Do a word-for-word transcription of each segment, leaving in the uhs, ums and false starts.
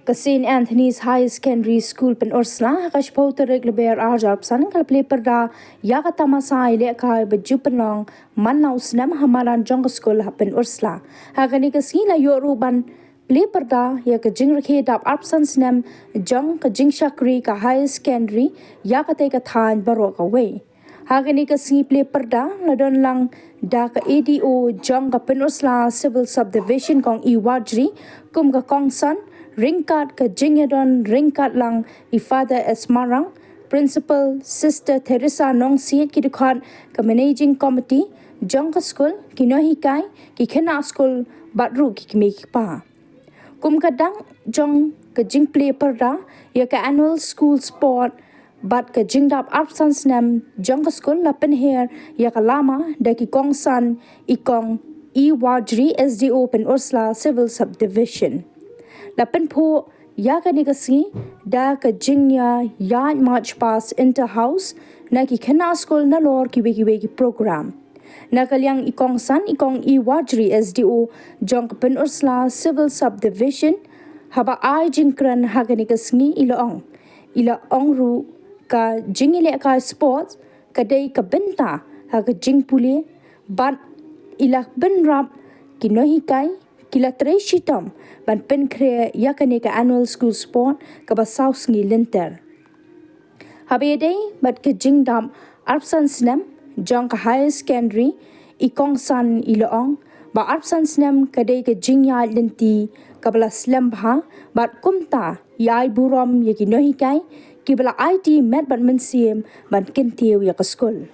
Ka St Anthony's Higher Secondary School Pynursla, ha ka shiphew tarik Lber ar hajar arphew san, ka la plie pyrda ïa ka tamasa ïalehkai ba ju pynlong man la u snem ha madan jong ka skul ha Pynursla. Ha kane ka sngi la ïoh ruh ban plie pyrda ïa ka jingrakhe dap arphew san snem jong ka jingshakri ka higher secondary ïa katei ka thaiñ baroh kawei. Ha kane ka sngi plie pyrda la don lang da ka A D O jong ka Pynursla Civil Subdivision, Kong E Wajri, kum ka kongsan, ryngkat ka jingïadon ryngkat lang i Father S Marang, Principal, Sister Theresa Nongsiej, ki dkhot ka Managing Committee jong ka skul, ki nonghikai, ki khynnah skul bad ruh ki kmie ki kpa. Kum ka dang jong ka jingplie pyrda ïa ka Annual School Sport bad ka jingdap arphew san snem jong ka skul, la pynher ïa ka lama da ki kongsan i Kong E Wajri, S D O Pynursla Civil Subdivision. La pynphuh ïa kane ka sngi da ka jingïaid march past inter house na ki khynnah skul nalor kiwei kiwei ki program. Na ka liang i kongsan, i Kong E Wajri, S D O jong ka Pynursla Civil Subdivision, haba ai jingkren ha kane ka sngi, i la ong, i la ong ruh ka jingïalehkai sports ka dei ka bynta ha ka jingpule bad i la bynrap ki nonghikai ki la trei shitom ban pynkhreh ïa kane ka Annual School Sport kaba saw sngi lynter. Haba ïadei bad ka jingdap arphew san snem jong ka higher secondary, i kongsan i la ong ba arphew san snem ka dei ka jingïaid lynti kaba la slem bha bad kumta i ai burom ïa ki nonghikai kiba la aiti met bad mynsiem ban kyntiew ïa ka skul.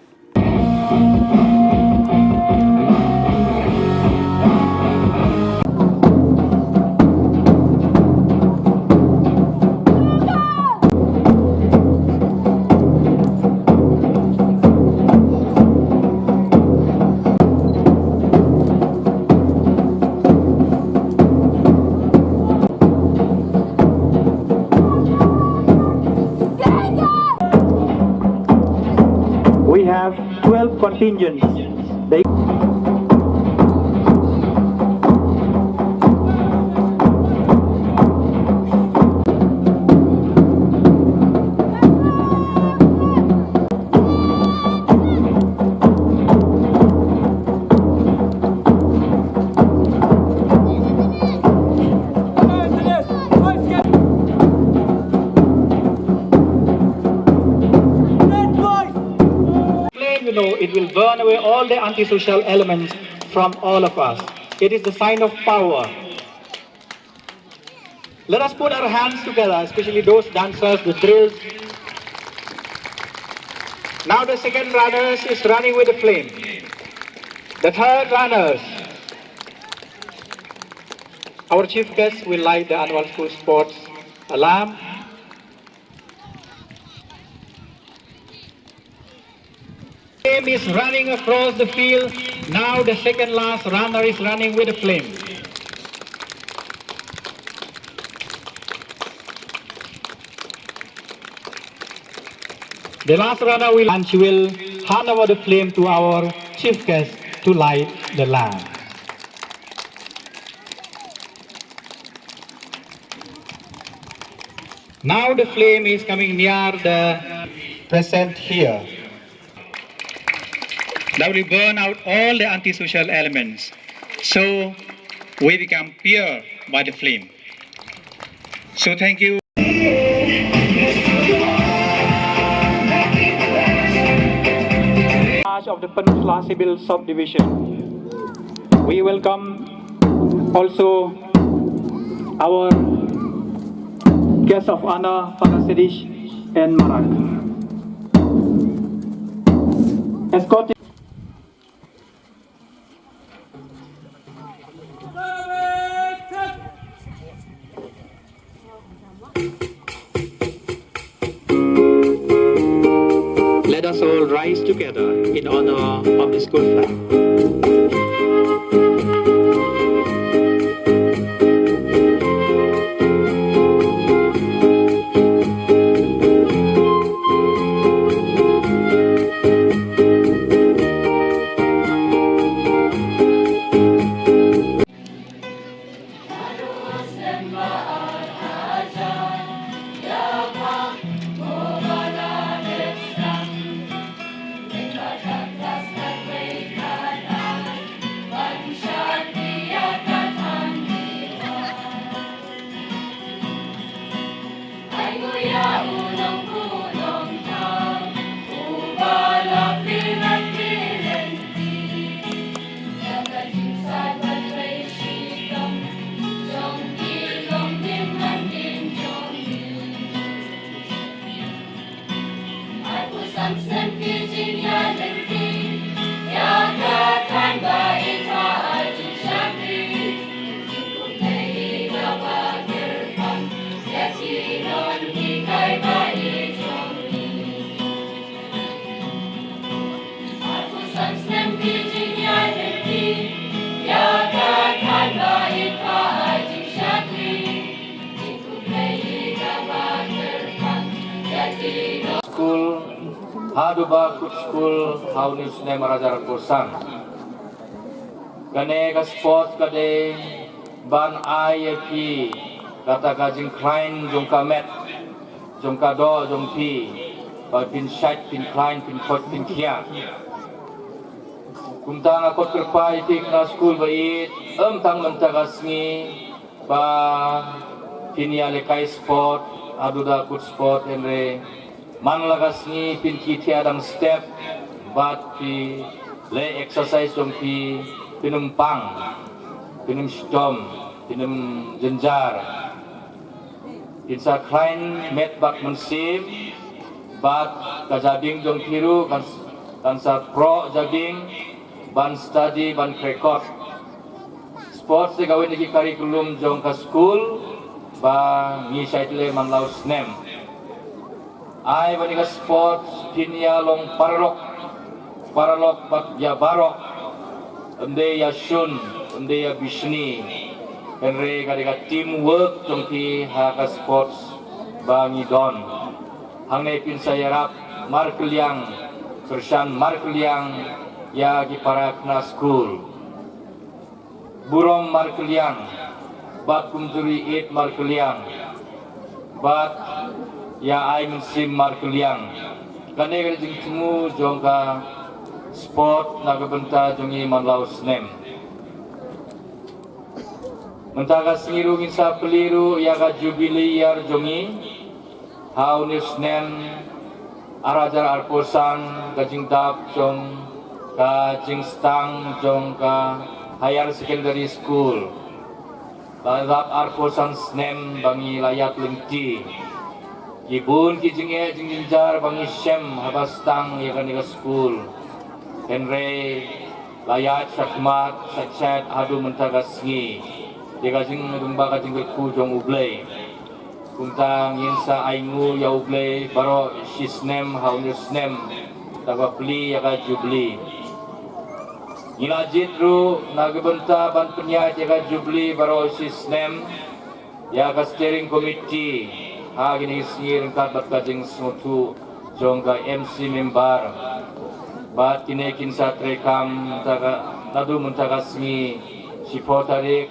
We have twelve contingents. They Flame, you know, it will burn away all the antisocial elements from all of us. It is the sign of power. Let us put our hands together, especially those dancers, the drills. Now the second runners is running with the flame. The third runners. Our chief guest will light the annual school sports alarm. Flame is running across the field. Now the second last runner is running with the flame. The last runner will, and she will hand over the flame to our chief guest to light the lamp. Now the flame is coming near the present here. That will burn out all the antisocial elements. So we become pure by the flame. So thank you. Of the Pynursla Civil Subdivision. We welcome also our guest of honor, Father Sedish and Marak. Escorting. Let us all rise together in honor of the school flag. Haduh ba kut skul ha une u snem ar hajar arphew san. Kane ka sport ka dei ban ai ïa phi kata ka jingkhlaiñ jong ka met, jong ka doh jong phi, ba phin shait, phin khlaiñ, phin koit, phin khiah. Kumta nga kot kyrpad ïa phi khynnah skul ba ïeit, ym tang mynta ka sngi ba phin ïalehkai sport, haduh ba kut sport, hynrei man la ka sngi phin kit thiah dang step, bad phi leh exercise jong phi, phin ym pang, phin ym shitom, phin ym jynjar. Phin sa khlaiñ met bad mynsiem, bad ka jabieng jong phi ruh kan, kan sa proh jabieng ban study, ban krekot. Sports te kawei na ki curriculum jong ka skul ba ngi shait leh man la u snem. Ai ba ïa ka sports phin ïa long paralok, paralok bad ïa baroh. Ym dei ïa shun, ym dei ïa bishni. Hynrei ka dei ka teamwork jong phi ha ka sports ba ngi don. Hangne phin sa ïarap markylliang, kyrshan markylliang ïa ki para khynnah skul. Burom markylliang, bad kumjuh ruh ïeit markylliang, bad ïa ai mynsiem markylliang. Kane ka jingthmu jong ka sport na ka bynta jong ngi man la u snem. Mynta ka sngi ruh ngin sa plie ruh ïa ka jubilee year jong ngi. Ha une u snem ar hajar arphew san, ka jingdap jong ka jingstad jong ka higher secondary school. Ba dap arphew san snem ba ngi la ïaid lynti. Ki bun ki jingeh jingjynjar ba ngi shem haba stad ïa kane ka skul. Hynrei la ïaid shakhmat shakshait haduh mynta ka sngi. Ïa ka jingdum ba ka jingkyrkhu jong U Blei. Kumta ngin sa ainguh ïa U Blei baroh shi snem ha une u snem, da kaba plie ïa ka jubilee. Ngi la jied ruh na ka bynta ban pynïaid ïa ka jubilee baroh shi snem ïa ka steering committee ha kine ki sngi ryngkat bad ka jingsngewthuh jong ka M C member. Bad kine kin sa treikam mynta ka, naduh mynta ka sngi shiphew tarik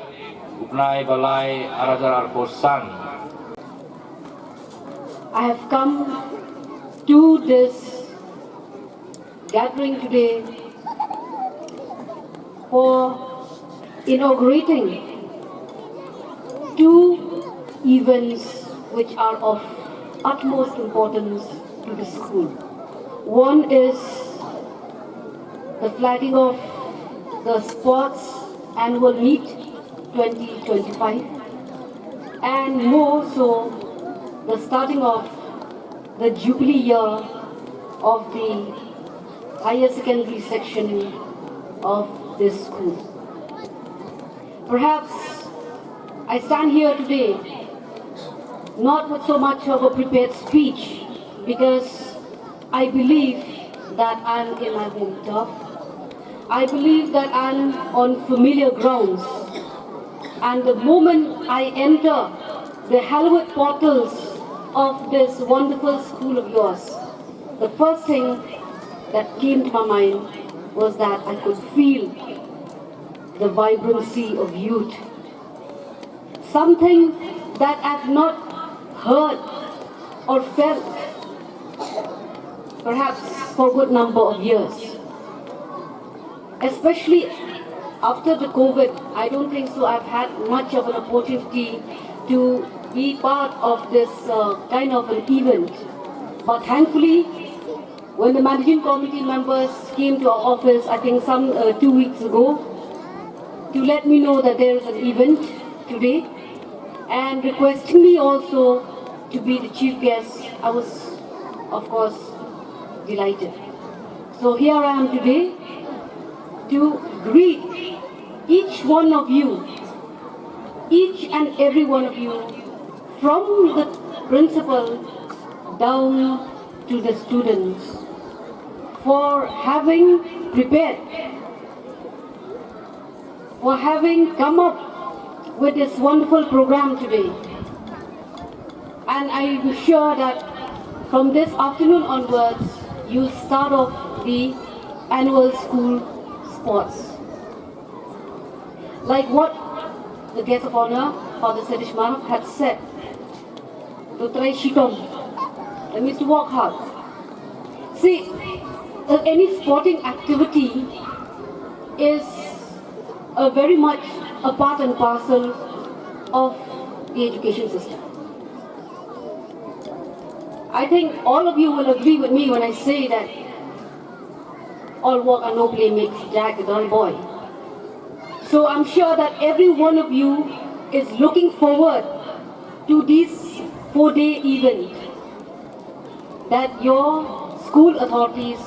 u bnai ba lai ar hajar arphew san. I have come to this gathering today for inaugurating two events which are of utmost importance to the school. One is the flagging of the sports annual meet twenty twenty-five, and more so the starting of the jubilee year of the higher secondary section of this school. Perhaps I stand here today not with so much of a prepared speech, because I believe that I'm in my home turf. I believe that I'm on familiar grounds. And the moment I enter the hallowed portals of this wonderful school of yours, the first thing that came to my mind was that I could feel the vibrancy of youth. Something that I've not heard or felt perhaps for a good number of years. Especially after the COVID, I don't think so I've had much of an opportunity to be part of this uh, kind of an event. But thankfully, when the managing committee members came to our office, I think some uh, two weeks ago, to let me know that there is an event today and requesting me also to be the chief guest, I was, of course, delighted. So here I am today to greet each one of you, each and every one of you, from the principal down to the students, for having prepared, for having come up with this wonderful program today. And I'm sure that from this afternoon onwards, You start off the annual school sports. Like what the guest of honor, Father Sedish Marok, had said, to try shitom, that means to work hard. See, uh, any sporting activity is a very much a part and parcel of the education system. I think all of you will agree with me when I say that all work and no play makes Jack a dull boy. So I'm sure that every one of you is looking forward to this four-day event that your school authorities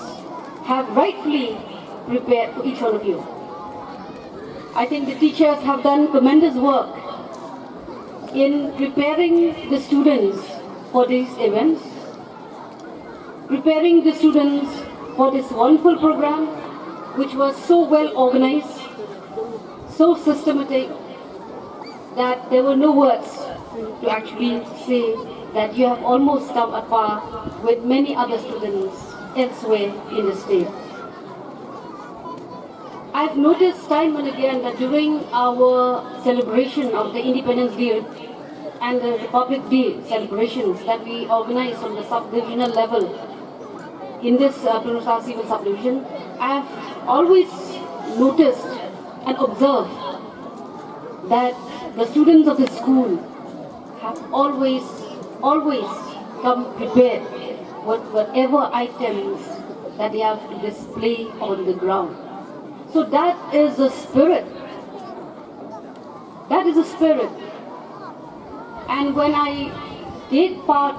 have rightfully prepared for each one of you. I think the teachers have done tremendous work in preparing the students for these events, preparing the students for this wonderful program, which was so well organized, so systematic, that there were no words to actually say that you have almost come at par with many other students elsewhere in the state. I've noticed time and again that during our celebration of the Independence Day and the Republic Day celebrations that we organize on the sub-divisional level in this uh, Pynursahsee West subdivision, I've always noticed and observed that the students of the school have always, always come prepared with whatever items that they have to display on the ground. So that is the spirit. That is the spirit. And when I take part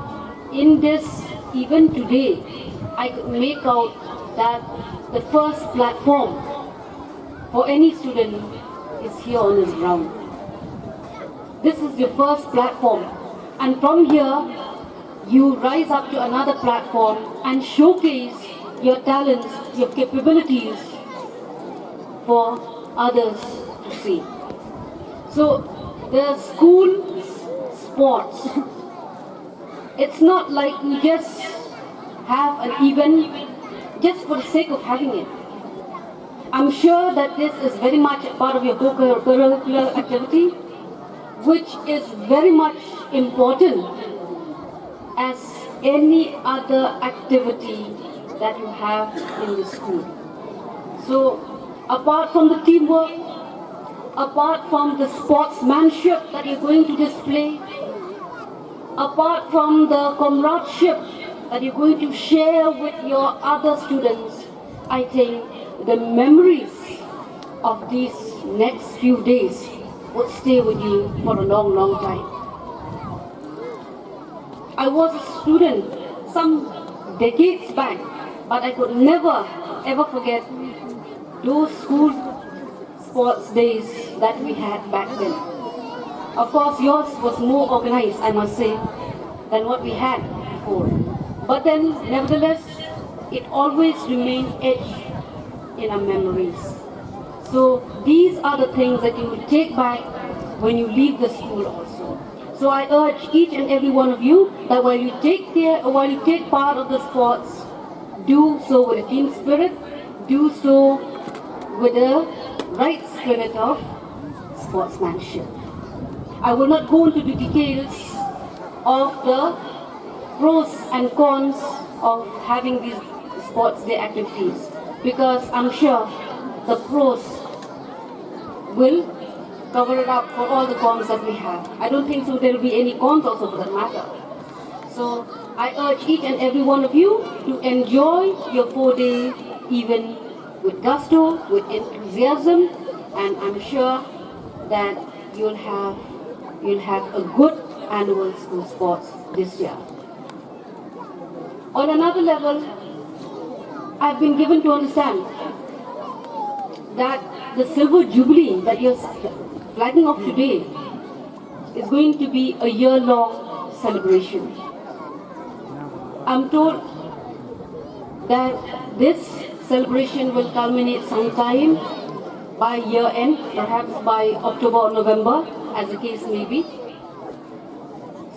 in this event today, I could make out that the first platform for any student is here on this ground. This is your first platform. And from here, you rise up to another platform and showcase your talents, your capabilities for others to see. So the school sports, it's not like we just have an event just for the sake of having it. I'm sure that this is very much a part of your co-curricular activity, which is very much important as any other activity that you have in the school. So, apart from the teamwork, apart from the sportsmanship that you're going to display, apart from the comradeship that you're going to share with your other students, I think the memories of these next few days would stay with you for a long, long time. I was a student some decades back, but I could never ever forget those school sports days that we had back then. Of course, yours was more organized, I must say, than what we had before. But then, nevertheless, it always remained etched in our memories. So these are the things that you will take back when you leave the school also. So I urge each and every one of you that while you take care, while you take part of the sports, do so with a team spirit, do so with the right spirit of sportsmanship. I will not go into the details of the pros and cons of having these sports day activities, because I'm sure the pros will cover it up for all the cons that we have. I don't think so there will be any cons also for that matter. So I urge each and every one of you to enjoy your four-day event with gusto, with enthusiasm, and I'm sure that you'll have you'll have a good annual school sports this year. On another level, I've been given to understand that the silver jubilee that you're flagging off today is going to be a year-long celebration. I'm told that this celebration will culminate sometime by year end, perhaps by October or November, as the case may be.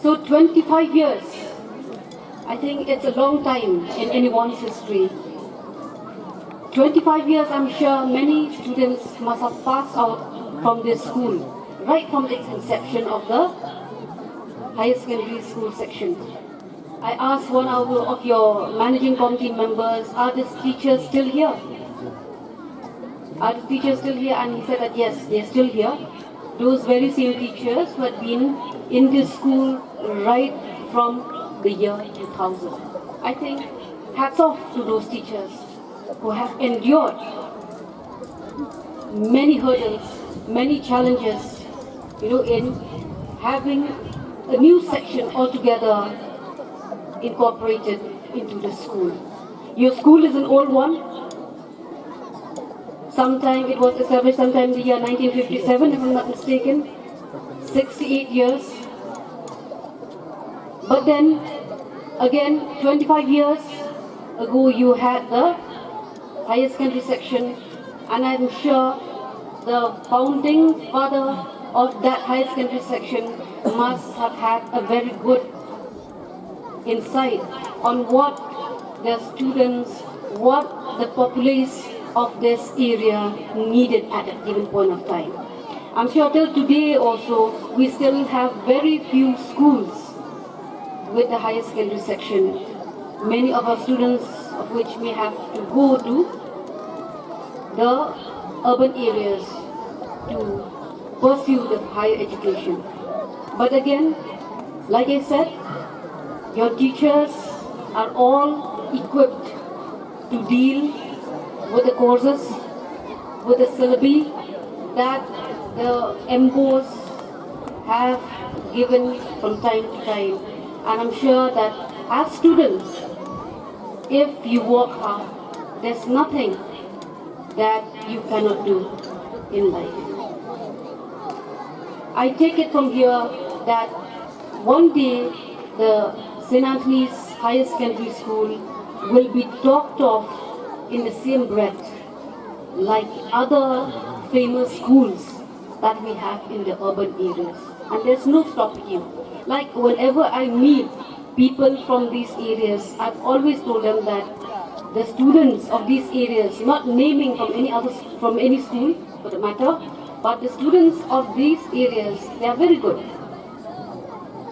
So twenty-five years, I think it's a long time in anyone's history. Twenty-five years, I'm sure many students must have passed out from this school, right from its inception of the higher secondary school section. I asked one of, of your managing committee members, are these teachers still here? Are the teachers still here? And he said that yes, they're still here. Those very same teachers who had been in this school right from the year two thousand. I think hats off to those teachers who have endured many hurdles, many challenges, you know, in having a new section altogether incorporated into the school. Your school is an old one. Sometime it was established sometime in the year nineteen fifty-seven, if I'm not mistaken. sixty-eight years. But then again, twenty-five years ago, you had the higher secondary section, and I'm sure the founding father of that higher secondary section must have had a very good insight on what the students, what the populace of this area needed at a given point of time. I'm sure till today also, we still have very few schools with the higher secondary section, many of our students of which may have to go to the urban areas to pursue the higher education. But again, like I said, your teachers are all equipped to deal with the courses, with the syllabi that the M Os have given from time to time. And I'm sure that as students, if you work hard, there's nothing that you cannot do in life. I take it from here that one day the Saint Anthony's Higher Secondary School will be talked of in the same breath like other famous schools that we have in the urban areas. And there's no stopping you. Like whenever I meet people from these areas, I've always told them that the students of these areas, not naming from any other s- from any school for the matter, but the students of these areas, they are very good.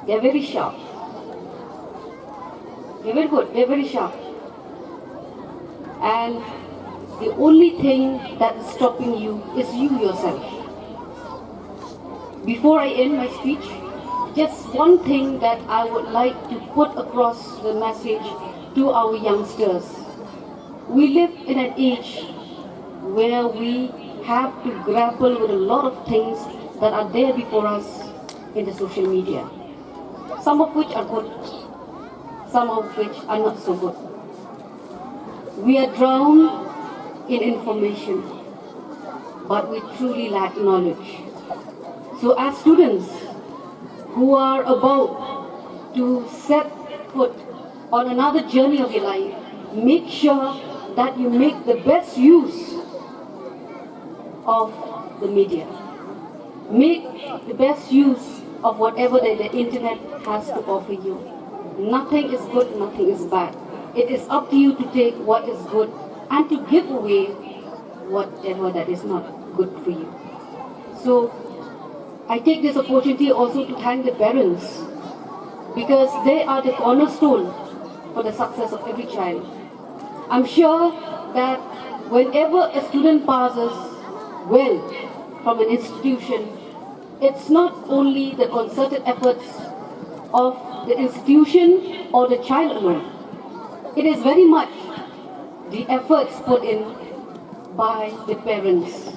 They are very sharp. They're very good. They're very sharp. And the only thing that is stopping you is you yourself. Before I end my speech, just one thing that I would like to put across the message to our youngsters. We live in an age where we have to grapple with a lot of things that are there before us in the social media. Some of which are good, some of which are not so good. We are drowned in information, but we truly lack knowledge. So, as students who are about to set foot on another journey of your life, make sure that you make the best use of the media. Make the best use of whatever that the internet has to offer you. Nothing is good, nothing is bad. It is up to you to take what is good and to give away whatever that is not good for you. So I take this opportunity also to thank the parents, because they are the cornerstone for the success of every child. I'm sure that whenever a student passes well from an institution, it's not only the concerted efforts of the institution or the child alone. It is very much the efforts put in by the parents.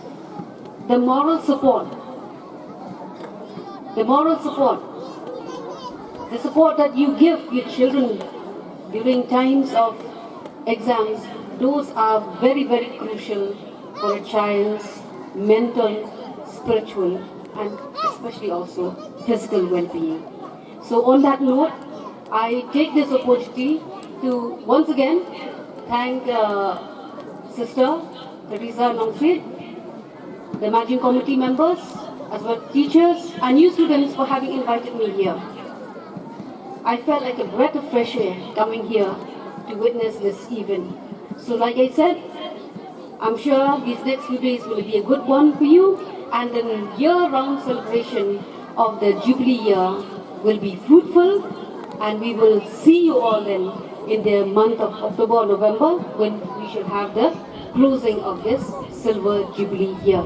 The moral support, the moral support, the support that you give your children during times of exams, those are very, very crucial for a child's mental, spiritual, and especially also physical well-being. So on that note, I take this opportunity to once again thank uh, Sister Theresa Nongsit, the managing committee members, as well teachers and you students for having invited me here. I felt like a breath of fresh air coming here to witness this event. So, like I said, I'm sure these next few days will be a good one for you, and the year round celebration of the Jubilee year will be fruitful, and we will see you all then in the month of October or November when we shall have the closing of this Silver Jubilee year.